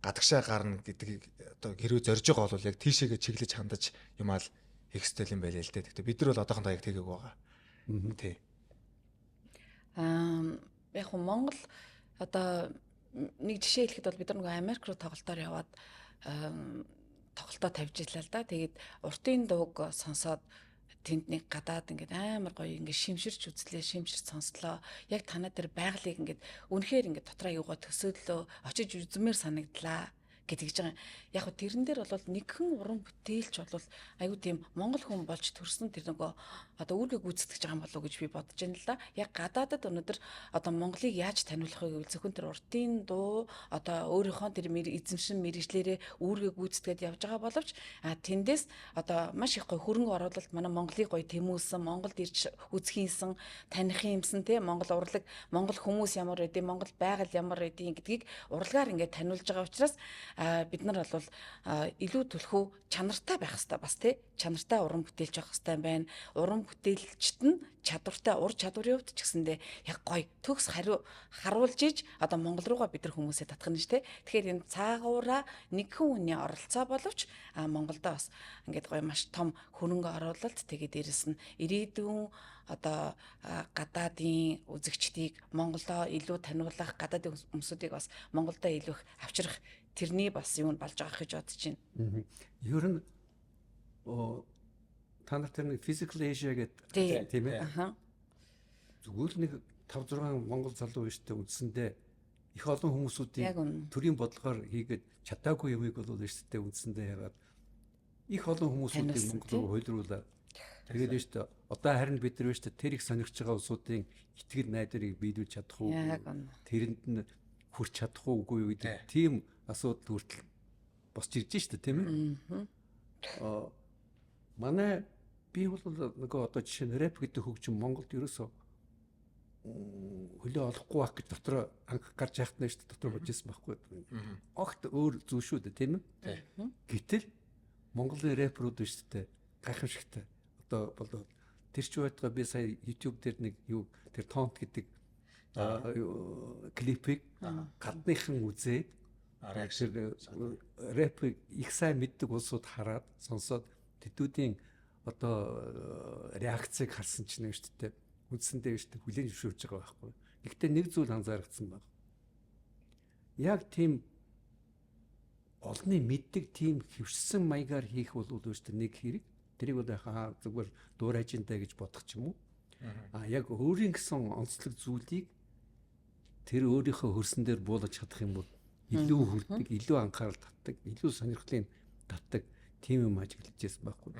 гадагшаа гарна гэдгийг одоо хэрвээ зорж байгаа бол яг тийшээгээ чиглэж хандаж юмаал хийх ёстой юм байлээ л дээ. Гэтэ бид нар бол одоохондоо яг тэгээгүй байгаа. Тий.
Яг хөө Монгол одоо нэг жишээ хэлэхэд бол бид нар нөгөө Америк руу тоглолтоор яваад тоглолтоо тавьж ирлээ л да. Тэгээд уртын дууг сонсоод тэнд нэг гадаад ингээд амар гоё ингээд шимширч үзлээ, шимширч сонслоо. Яг танаа тэр байгалыг ингээд үнэхээр ингээд дотроо юугаа төсөөллөө, очиж үзмээр санагдлаа гэдэг гэж байгаа. Яг хөө тэрэн дээр бол нэгхэн уран бүтээлч бол айгүй тийм Монгол хүн болж төрсөн тэр нөгөө одоо үүргээ гүйцэтгэж байгаа юм болов уу гэж би бодож байна л да. Яг гадаадад өнөөдөр одоо Монголыг яаж таниулах вэ гэвэл зөвхөн тэр уртын дуу одоо өөрийнхөө тэр эзэмшин мэрэгжлэрээ үүргээ гүйцэтгээд явж байгаа боловч тэндээс одоо маш их гоё хөрөнгө оруулалт манай Монголыг гоё тэмүүлсэн, Монголд ирж үзэх юмсан, таних юмсан тий Монгол урлаг, Монгол хүмүүс ямар байдیں، Монгол байгаль ямар байдیں гэдгийг урлагаар ингээд таниулж байгаа учраас бид нар бол илүү төлхөө чанартай байх хэрэгтэй бас тий чанартай уран бүтээлч байх хэрэгтэй юм байна. Уран бүтээлчт нь чадвартай ур чадварын хувьд ч гэсэндээ яг гоё төгс хариу харуулж иж одоо Монгол руугаа бид нар хүмүүсээ татах нь шүү дээ. Тэгэхээр энэ цаагаараа нэгэн хүний оролцоо боловч Монголдо бас ингээд гоё маш том хөрөнгө оруулалт тэгээд дээрэс нь ирээдүйн одоо гадаадын үзэгчдийг Монголдо илүү таниулах, гадаадын хүмүүсүүдийг бас Монголдо илүү их авчрах тэрний бас юу нь болж байгаа гэж бодож байна.
Ер нь та нар тэр нэг Physical Asia гэдэг тийм ээ. Зүгээр л нэг 5 6 Монгол залуу биш үү үндсэндээ Их олон хүмүүсүүдийн төрийн бодлогоор хийгээд чадаагүй юмыг бол шүү дээ үндсэндээ яагаад их олон хүмүүсүүдийг Монгол руу хуйлруулаад тэгээд шүү дээ. Одоо харин бид нар шүү дээ тэр их сонирхож байгаа улсуудын итгэл найдварыг биелүүлж чадах уу? Тэрэнд нь хүрч чадах уу үгүй юу гэдэг тийм асуудал хүртэл босч ирж шүү дээ, тийм ээ. Манай би бол нөгөө одоо жишээ нь рэп гэдэг хөгжим Монголд ерөөсөө хөлөө олохгүй байх гэж дотроо анх гарч яхад нь шүү дээ дотор бодож ирсэн байхгүй. Огт өөр зүйл шүү дээ, тийм ээ. Гэтэл Монголын рэперүүд шүү дээ гайхамшигтай. Одоо болоо тэр ч байтугай би сая YouTube дээр нэг юу тэр тонт гэдэг клипийг гадныхан үзээд рэпийг их сайн мэддэг улсууд хараад сонсоод тэдүүдийн одоо реакцийг харсан чинь шүү дээ үндсэндээ шүү дээ хүлээн зөвшөөрж байгаа байхгүй. Гэхдээ нэг зүйл анзаарчихсан баг. Яг тийм олонний мэддэг тийм хэвшсэн маягаар хийх бол шүү дээ нэг хэрэг. Тэрийг бол яхаа зүгээр дуурайжинтай гэж бодох ч юм уу. А яг өөрийн гэсэн онцлог зүйлийг тэр өөрийнхөө хөрсөн дээр буулгаж чадах юм бол илүү хүрдэг, илүү анхаарал татдаг, илүү сонирхлыг татдаг тийм юм ажиглаж байсан байхгүй.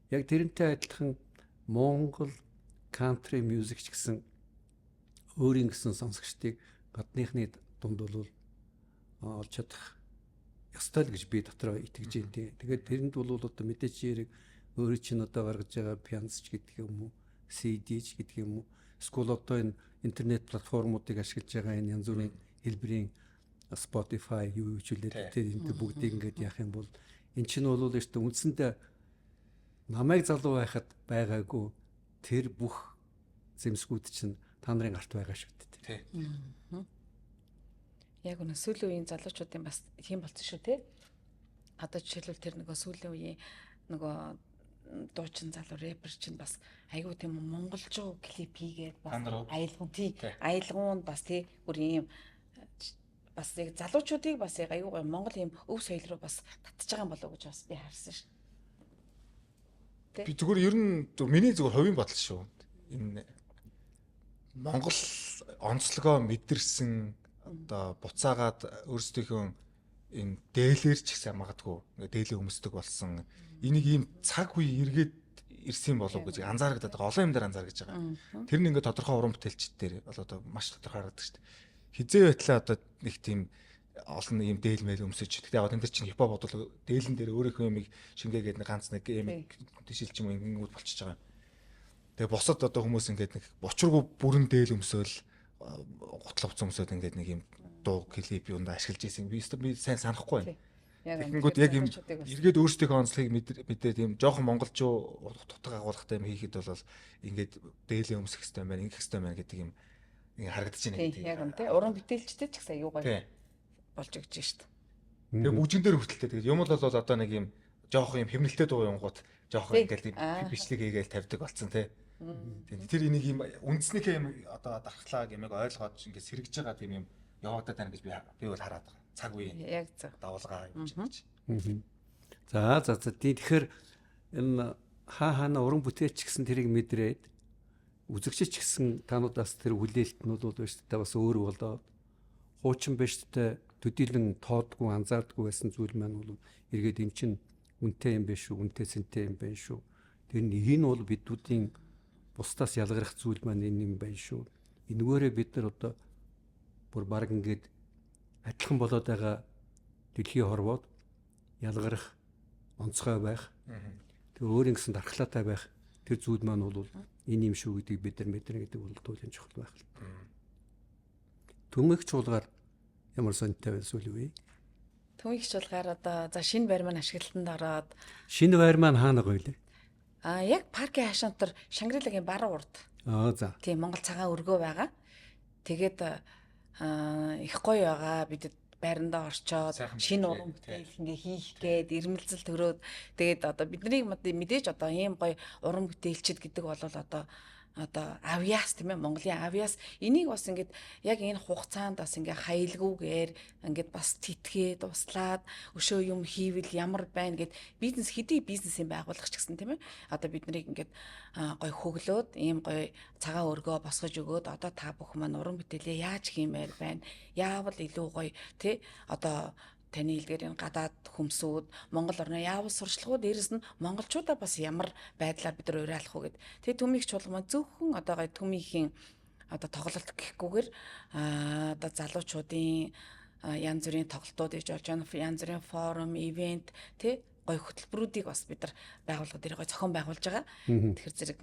Яг тэрнтэй адилхан Монгол country music ч гэсэн өөрийн гэсэн сонсогчдыг гадныхны дунд бол олж чадах ёстой л гэж би дотроо итгэж байна. Тэгээд тэрэнд бол одоо мэдээч яриг өөрөө чинь одоо гаргаж байгаа пианц ч гэдэг юм уу, CD ч гэдэг юм уу, эсвэл одоо энэ интернет платформуудыг ашиглаж байгаа энэ янз бүрийн хэлбэрийн Spotify юу юу ч үлээ тэр энэ бүгдийг ингээд яах юм бол эн чинь бол шүү дээ үндсэндээ намайг залуу байхад байгаагүй тэр бүх зэмсгүүд чинь та нарын гарт байгаа шүү дээ.
Тий. Яг үнэ сүүлийн үеийн залуучуудын бас тийм болцсон шүү тий. Одоо жишээлбэл тэр нөгөө сүүлийн үеийн нөгөө дуучин залуу рэпер чинь бас айгүй тийм монголчуу клип хийгээд бас аялгуун тий аялгуун бас тий бүр ийм бас яг залуучуудыг бас яг айгүй гоё монгол ийм өв соёл руу бас татж байгаа юм болоо гэж бас би харсан шүү.
Би зүгээр ер нь миний зүгээр хувийн бодол шүү. Энэ Монгол онцлогоо мэдэрсэн одоо буцаагаад өөрсдийнхөө энэ дээлэр ч гэсэн магадгүй ингээ дээлээ өмсдөг болсон. Энийг ийм цаг үе эргээд ирсэн болов гэж анзаарагдаад байгаа. Олон юм дээр анзааргаж байгаа. Тэр нь ингээ тодорхой уран бүтээлчд дээр бол одоо маш тодорхой харагддаг шүү дээ. Хизээ байтлаа одоо нэг тийм олон ийм дээл мэйл өмсөж. Гэтэ яг энэ чинь хипхоп бодвол дээлэн дээр өөрийнхөө юмыг шингээгээд нэг ганц нэг юм тийшил ч юм ингэнгүүт болчихж байгаа. Тэгээ бусад одоо хүмүүс ингээд нэг бочргүй бүрэн дээл өмсөөл гутал хувцас өмсөд ингээд нэг юм дуу клип юунд ашиглаж ийсэн. Би сайн санахгүй байна. Тэгэнгүүт яг юм эргээд өөрсдийнхөө онцлогийг мэдээ тийм жоохон монголчуу дутаг агуулгатай юм хийхэд бол ингээд дээлээ өмсөх хэрэгтэй байна, ингэх хэрэгтэй байна гэдэг юм ингээ харагдаж байна
гэдэг. Яг үнэ тий. Уран бүтээлчтэй ч гэсэн аюу гоё болж өгч шít.
Тэгээ бүжгэн дээр хүртэлтэй. Тэгээд юм бол одоо нэг юм жоохон юм хэмнэлтэй дуу юнгууд жоохон ингээл бичлэг хийгээл тавьдаг болсон тий. Тэр энийг юм үндснийхээ юм одоо дархлаа гэмээг ойлгоод ингээд сэргэж байгаа тийм юм явагдаад байна гэж би бол хараад байгаа. Цаг үеийн.
Яг зөв.
Давалгаа юм чинь.
За за за. Тэгэхээр энэ хаа хаана уран бүтээлч гэсэн тэрийг мэдрээд үзэгчч гэсэн тануудаас тэр хүлээлт нь бол шүү дээ бас өөр болоод хуучин биш дээ төдийлөн тоодгүй анзаардгүй байсан зүйл маань бол эргээд эн чинь үнэтэй юм биш шүү, үнэтэй сэнтэй юм байна шүү. Тэр нь энэ бол бидүүдийн бусдаас ялгарах зүйл маань энэ юм байна шүү. Энэгээрээ бид нар одоо бүр баг ингээд адилхан болоод байгаа дэлхийн хорвоод ялгарах, онцгой байх, тэр өөрийн гэсэн дархлаатай байх тэр зүйл маань бол энэ юм шүү гэдгийг бид нар мэднэ гэдэг бол туйлын чухал байх л. Түмэх чуулгаар ямар сонирхолтой байсан үл вэ?
Түмэх чуулгаар одоо за шинэ байр маань ашиглалтанд ороод
шинэ байр маань хаана гоё лээ?
А яг паркийн хашаан дотор Шангрилагийн баруун урд.
Аа за.
Тийм Монгол цагаан өргөө байгаа. Тэгээд их гоё байгаа. Бидэд байрандаа орчоод шинэ уран бүтээл ингээ хийх гээд ирмэлзэл төрөөд тэгээд одоо бидний мэдээж одоо ийм гоё уран бүтээлчд гэдэг бол одоо одоо авьяас, тийм ээ, Монголын авьяас, энийг бас ингээд яг энэ хугацаанд бас ингээ хаялгүйгээр ингээд бас тэтгээд услаад өшөө юм хийвэл ямар байна гэд бизнес хэдий бизнесийн байгуулагч гэсэн, тийм ээ, одоо бид нарыг ингээд гой хөглөөд, ийм гой цагаан өргөө босгож өгөөд, одоо та бүхэн маань уран бүтээлээ яаж хиймээр байна, яавал илүү гоё тий, одоо таны хэлдгээр энэ гадаад хүмсүүд Монгол орноо яавал сурчлагуу, дээрэс нь монголчуудаа бас ямар байдлаар бид нар уриалах уу гэд. Тэгээ Түмийг чуулга маань зөвхөн одоо гай Түмийнхийн одоо тоглолт гэхгүйгээр одоо залуучуудын янз бүрийн тоглолтууд иж болж байна. Янз бүрийн форум, ивент тий, гой хөтөлбөрүүдийг бас бид нар байгууллага дээр гой зохион байгуулж байгаа. Тэгэхээр зэрэг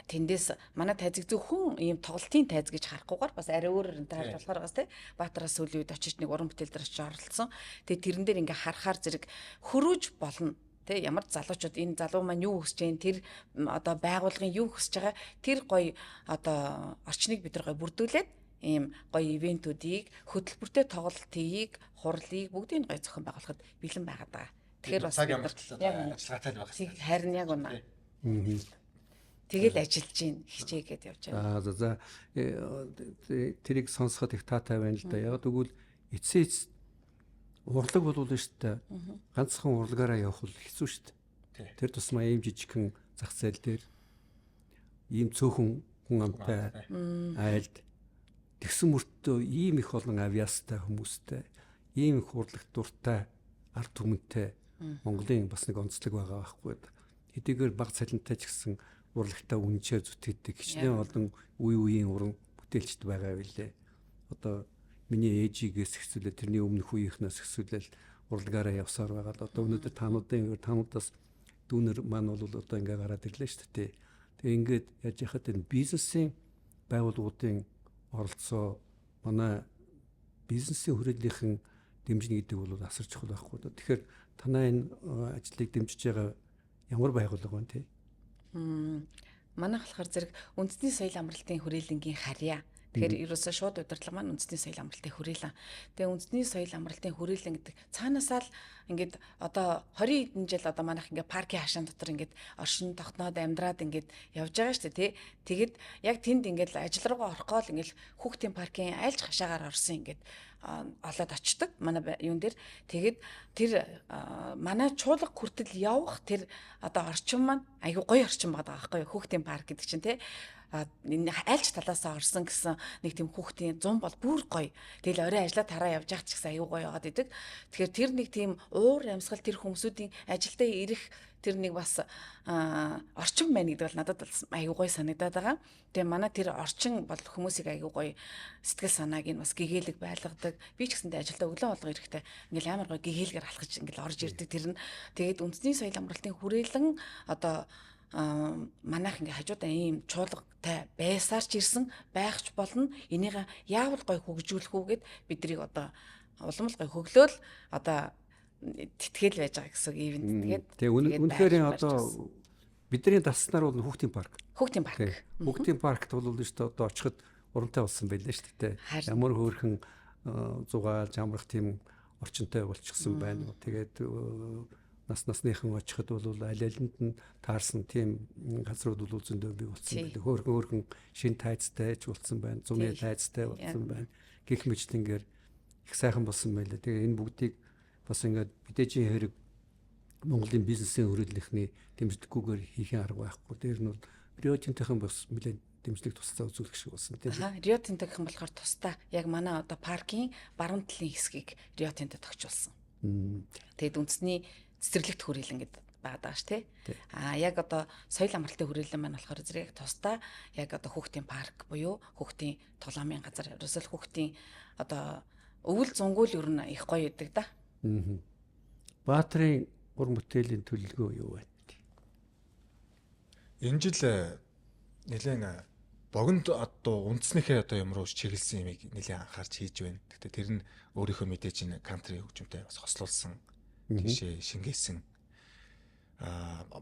тэндээс манай тайзыг зөвхөн ийм тоглолтын тайз гэж харахгүйгээр бас арай өөрөөр энэ харж болохоор байгаас тий. Баатараас сүүлийн үед очиж нэг уран бүтээл дээр очиж оролцсон. Тэгээ тэрэн дээр ингээ харахаар зэрэг хөрөөж болно. Тэ, ямар залуучууд, энэ залуу маань юу хүсэж байна, тэр одоо байгууллагын юу хүсэж байгаа, тэр гоё одоо орчныг бид нар гоё бүрдүүлээд ийм гоё ивентүүдийг, хөтөлбөртэй тоглолтыг, хурлыг бүгдийг гоё зохион байгуулахад бэлэн байгаад байгаа. Тэгэхээр бас
цаг амартлаа ажиллагаатай л байх.
Харин яг үнэ. Тэгэл ажиллаж гин хичээгээд явж
байгаа. Аа за, тэрийг сонсоход их таатай байна л да. Яг тэгвэл эцсийн эц урлаг бол шүү дээ. Ганцхан урлагаараа явах бол хэцүү шүү дээ. Тэр тусмаа ийм жижигхэн зах зээл дээр, ийм цөөхөн хүн амтай айлд тэгсэн мөртөө ийм их олон авьяастай хүмүүстэй, ийм их урлагт дуртай ард түмэнтэй Монголын бас нэг онцлог байгаа байхгүй. Хэдийгээр баг цалинтай ч гэсэн урлагтаа үнэнчээр зүтгэдэг хичнээн олон үе үеийн уран бүтээлчд байгаа билээ. Одоо миний ээжигээс хэсүүлээ, тэрний өмнөх үеийнхнээс хэсүүлэл урлагаараа явсаар байгаа л одоо өнөөдөр тануудын тануудаас дүүнер маань бол одоо ингээ гараад ирлээ шүү дээ. Тэгээ ингээд яаж яхад энэ бизнесийн байгууллагуудын оролцоо, манай бизнесийн хүрээллийнхэн дэмжинэ гэдэг бол асар чухал байхгүй. Тэгэхээр танай энэ ажлыг дэмжиж байгаа ямар байгууллага байна те?
Манайх болохоор зэрэг үндэсний соёл амралтын хүрээлэнгийн харьяа. Тэгэхээр ерөөсөө шууд удирдлага маань үндэсний соёл амралтын хүрээлэн. Тэгээ үндэсний соёл амралтын хүрээлэн гэдэг цаанаасаа л ингээд одоо 20 хэдэн жил одоо манайх ингээд паркийн хашаан дотор ингээд оршин тогтноод амьдраад ингээд явж байгаа шүү дээ, тий. Тэгэд яг тэнд ингээд ажил руугаа орохгүй л ингээд хүүхдийн паркийн айлч хашаагаар орсон ингээд олоод очдөг манай юун дээр. Тэгэд тэр манай чуулга хүртэл явах тэр одоо орчин маань айгүй гоё орчин байгаа байхгүй юу? Хүүхдийн парк гэдэг чинь, тий, айлч талаасаа орсон гэсэн нэг тийм хүүхдийн зам бол бүр гоё. Тэгэл орой ажиллаа тараа явж явах ч гэсэн аюу гоё байгаад идэг. Тэгэхээр тэр нэг тийм уур амьсгал, тэр хүмүүсүүдийн ажилдаа ирэх тэр нэг бас орчин байна гэдэг бол надад бол аюу гоё санагдаад байгаа. Тэгээ манай тэр орчин бол хүмүүсийг аюу гоё сэтгэл санааг нь бас гэгээлэг байлгадаг. Би ч гэсэндээ ажилдаа өглөө болго ирэхдээ ингээл амар гоё гэгээлгээр алхаж ингээл орж ирдэг тэр нь. Тэгээд үндэсний соёл амралтын хүрээлэн одоо манайх ингээ хажуудаа ийм чуулгатай байсаар ч ирсэн байх ч болно. Энийг яавал гоё хөгжүүлэх үү гэд биднийг одоо улам л гоё хөглөөл одоо тэтгэл байж байгаа гэсэн ивент.
Тэгээд тэгээ үнэхээр одоо бидний дасснаар бол хүүхдийн парк.
Хүүхдийн парк.
Хүүхдийн паркт бол шүү дээ одоо очиход урамтай болсон байлээ шүү дээ. Ямар хөөрхөн зугаалж амрах тийм орчинтой болчихсон байна. Тэгээд нас насныхан очиход бол аль алинд нь таарсан тийм газрууд бол зөндөө бий болсон байлээ. Хөөрхөн хөөрхөн шин тайзтай ч болсон байна. Зуны тайзтай болсон байна. Гэх мэтлэнгээр их сайхан болсон байлээ. Тэгээ энэ бүгдийг бас ингээд мэдээжийн хэрэг Монголын бизнесийн хүрээллийнхний дэмжлэггүйгээр хийхин арга байхгүй. Тэр нь бол Рио Тинтохийн бас нэлээд дэмжлэг тусцаа үзүүлэх шиг болсон
тийм. Рио Тинтогийн болохоор тусдаа яг манай одоо паркийн баруун талын хэсгийг Рио Тинто тогтчулсан. Тэгэд үндэсний цэцэрлэгт хүрээлэн гэдэг байгаа даа ш тий. А яг одоо соёл амралтын хүрээлэн маань болохоор зэрэг тусдаа яг одоо хүүхдийн парк буюу хүүхдийн тоглоомын газар, ерөөсөө л хүүхдийн одоо өвөл зунгуул ер нь их гоё идэг да.
Баатрын уран бүтээлийн төлөвлөгөө юу вэ?
Энэ жил нэлээд богино одоо үндснийхээ одоо юм руу чиглэсэн юмыг нэлээд анхаарч хийж байна. Гэхдээ тэр нь өөрийнхөө мэдээж энэ кантри хөгжимтэй бас хослуулсан, тийшээ шингээсэн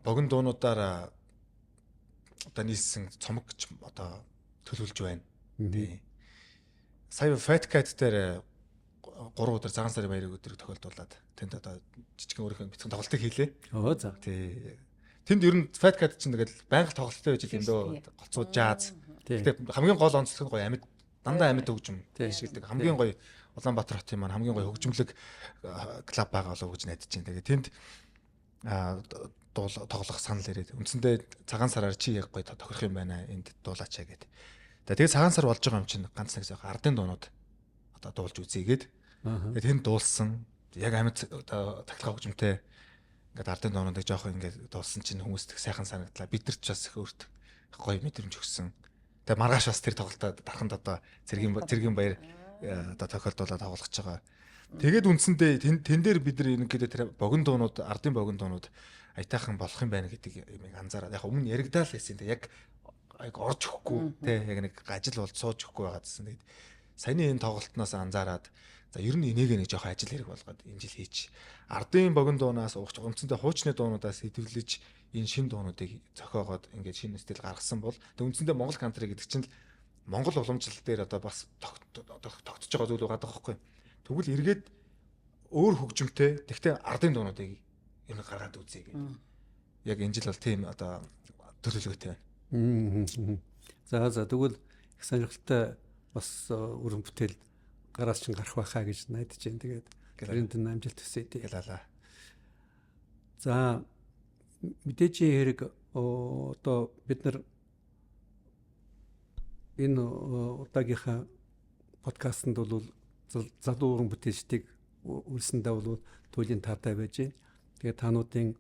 богино дуунуудаар одоо нийлсэн цомог одоо төлөвлөж байна. Тий. Сая Fat Cat дээр 3 өдөр цагаан сарын баярыг өдрийг тохиолдуулаад тэнд одоо жижигхэн өөрийнхөө бяцхан тоглолтыг хийлээ.
Оо за.
Тий. Тэнд ер нь Fat Cat чинь тэгэл байнга тоглолттой байж л юм дөө. Голцоо жаз. Гэтэ хамгийн гол онцлог нь гоё амьд, дандаа амьд хөгжим шигдэг. Хамгийн гоё Улаанбаатар хотын маань хамгийн гоё хөгжимлэг клуб байгаа болов уу гэж найдаж байна. Тэгээ тэнд тоглох санал ирээд үндсэндээ цагаан сараар чи яг гоё тохирох юм байна энд дуулаач гэд. Тэгээ цагаан сар болж байгаа юм чинь ганц нэг жоох ардын дуунууд одоо дуулж үзье гээд. Тэгээ тэнд дуулсан. Яг амьд одоо тахилгаа хөгжимтэй ингээд ардын дуунуудыг жоох ингээд дуулсан чинь хүмүүст их сайхан санагдлаа. Бид нар ч бас их өөрт гоё мэдрэмж өгсөн. Тэгээ маргааш бас тэр тоглолтоо дарханд одоо цэргийн баяр одоо тохиолдуулаад тоглох гэж байгаа. Тэгээд үндсэндээ тэн дээр бид нар ерөнхийдөө тэр богино дуунууд, ардын богино дуунууд аятайхан болох юм байна гэдэг юмыг анзаараад яг өмнө яригдаал байсан. Тэг яг орж өгөхгүй те яг нэг ажил болж сууж өгөхгүй байгаа гэсэн. Тэгээд саяны энэ тоглолтноос анзаараад за ер нь энийг нэг жоохон ажил хэрэг болгоод энэ жил хийж ардын богино дуунаас үндсэндээ хуучны дуунуудаас идэвхлэж энэ шин дуунуудыг зохиогоод ингээд шинэ стил гаргасан бол тэг үндсэндээ Монгол кантри гэдэг чинь л Монгол уламжлал дээр одоо бас тогтож байгаа зүйл байгаа байхгүй. Тэгвэл эргээд өөр хөгжимтэй тэгтээ ардын дуунуудыг ер нь гаргаад үзье гэдэг. Яг энэ жил бол тийм одоо төлөвлөгөөтэй
байна. За тэгвэл их сонирхолтой бас өрөн бүтээл гараас чинь гарах байхаа гэж найдаж байна. Тэгээд тэрэнд нь амжилт хүсье тий.
Гэлалаа.
За мэдээжийн хэрэг одоо бид нар энэ удаагийнхаа подкастэнд бол залуу уран бүтээлчдийг үрсэндээ бол туйлын таатай байж байна. Тэгээд тануудын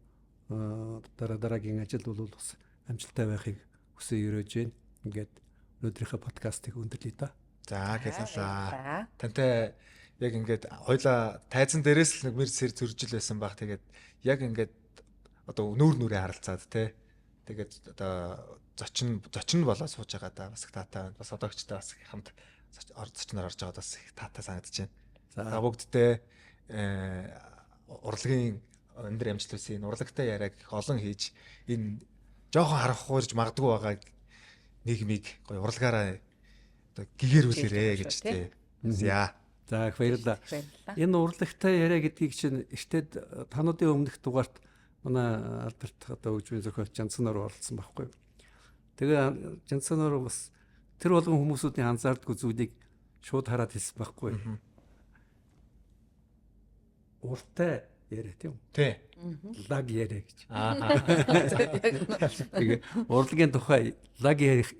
дараа дараагийн ажил бол бас амжилттай байхыг хүсэн ерөөж байна. Ингээд өнөөдрийнхөө подкастыг өндөрлөе да.
За гэлалаа. Тантай яг ингээд хоёлаа тайзан дээрээс л нэг мэр сэр зөржил байсан баг. Тэгээд яг ингээд одоо нүүр нүрээ харалцаад те. Тэгээд одоо зочин болоо сууж байгаа да бас их таатай байна. Бас одоогчтой бас хамт зочноор орж байгаад бас их таатай санагдаж байна. За бүгддээ урлагийн өндөр амжилт хүсье. Урлагтай яриаг их олон хийж энэ жоохон харанхуйрж магадгүй байгаа нийгмийг гоё урлагаараа одоо гэгэрүүлээрэ гэж тий. За.
За их баярлалаа. Энэ урлагтай яриа гэдгийг чинь эртээд тануудын өмнөх дугаарт манай алдарт одоо хөгжмийн зохиолч Жанцанаар оролцсон байхгүй. Тэгээ Жанцанаар бас тэр болгон хүмүүсүүдийн анзаардгүй зүйлийг шууд хараад хэлсэн байхгүй. Уртай яриа тийм үү?
Тий.
Лаг яриа гэж.
Аа.
Тэгээ урлагийн тухай лаг ярих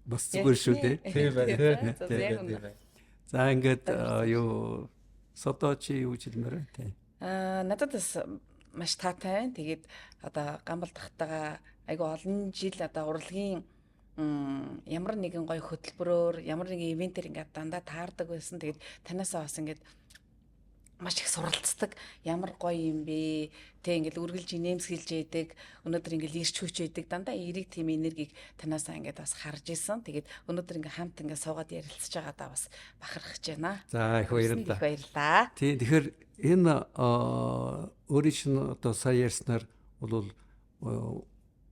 бас зүгээр шүү дээ.
Тийм байна тий.
За ингээд юу содо чи юу гэж хэлмээр байна тий.
Аа надад бас маш таатай байна. Тэгээд одоо Гамбал тахтайгаа айгүй олон жил одоо урлагийн ямар нэгэн гоё хөтөлбөрөөр ямар нэгэн ивентээр ингээд дандаа таардаг байсан. Тэгээд танаасаа бас ингээд маш их суралцдаг. Ямар гоё юм бэ? Тэ ингээд үргэлж инээмсэглэж яадаг. Өнөөдөр ингээд ирч хүч яадаг. Дандаа эерэг тийм энергийг танаасаа ингээд бас харж исэн. Тэгээд өнөөдөр ингээд хамт ингээд суугаад ярилцж байгаадаа бас бахархаж байна.
За их баярлалаа.
Их баярлалаа.
Тийм тэгэхээр энэ өөрийн чинь одоо сая ярьснаар бол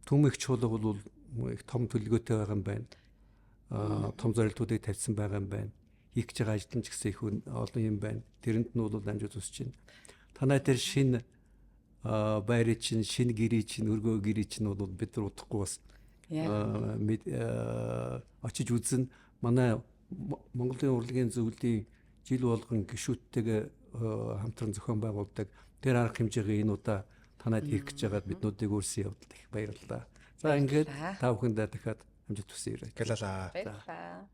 түмэх чуулга бол их том төлөвлөгөөтэй байгаа юм байна. Том зорилтуудыг тавьсан байгаа юм байна. Хийх гэж байгаа ажил нь ч гэсэн их олон юм байна. Тэрэнд нь бол амжилт хүсэж байна. Танай тэр шинэ байрыг чинь, шинэ гэрээ чинь, өргөө гэрээ чинь бол бид нар удахгүй бас очиж үзэн. Манай Монголын урлагийн зөвлөлийн жил болгон гишүүдтэйгээ хамтран зохион байгуулдаг тэр арга хэмжээгээ энэ удаа танайд хийх гэж байгаад биднүүдийг өөрсөн явдалд их баярлалаа. За ингээд та бүхэндээ дахиад амжилт хүсье.
Гэлалаа.
Баярлалаа.